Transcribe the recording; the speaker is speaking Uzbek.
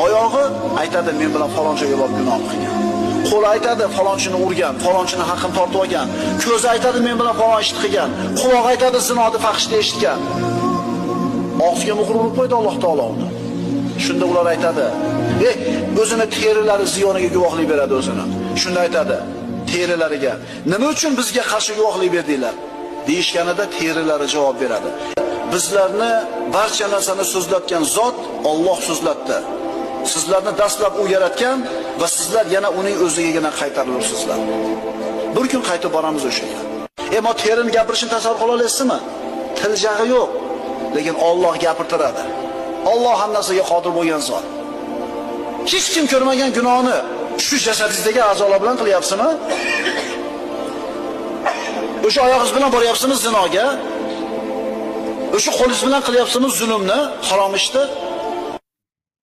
Oyog'i aytadi, men bilan falon joyga borib gunoh qilgan. Qo'li aytadi, falonchini urgan, falonchini haqqini tortib olgan. Ko'zi aytadi, men bilan falon ishni qilgan. Quloq aytadi, zinoni fahshni eshitgan. Og'ziga muhr urib qo'ydi Alloh taolo uni. Shunda ular aytadi, o'zini terilari ziyoniga guvohlik beradi o'zini. Shunda aytadi terilariga, nima uchun bizga qarshi guvohlik berdinglar? Deyishganida terilari javob beradi. Bizlarni barcha narsani so'zlatgan zot Alloh so'zlatdi. Sizlarni dastlab u yaratgan va sizlar yana uning o'zigagina qaytarilursizlar. Bir kun qaytib boramiz o'shaga. Ammo terini gapirishini tasavvur qila olasizmi? Til jag'i yo'q, lekin Alloh gapirtiradi. Alloh hamma narsaga qodir bo'lgan zot. Hech kim ko'rmagan gunohni shu jasadingizdagi a'zolar bilan qilyapsizmi? O'sha oyog'ingiz bilan boryapsizmi zinoga? O'sha qo'lingiz bilan qilyapsizmi zulmni, harom ishni?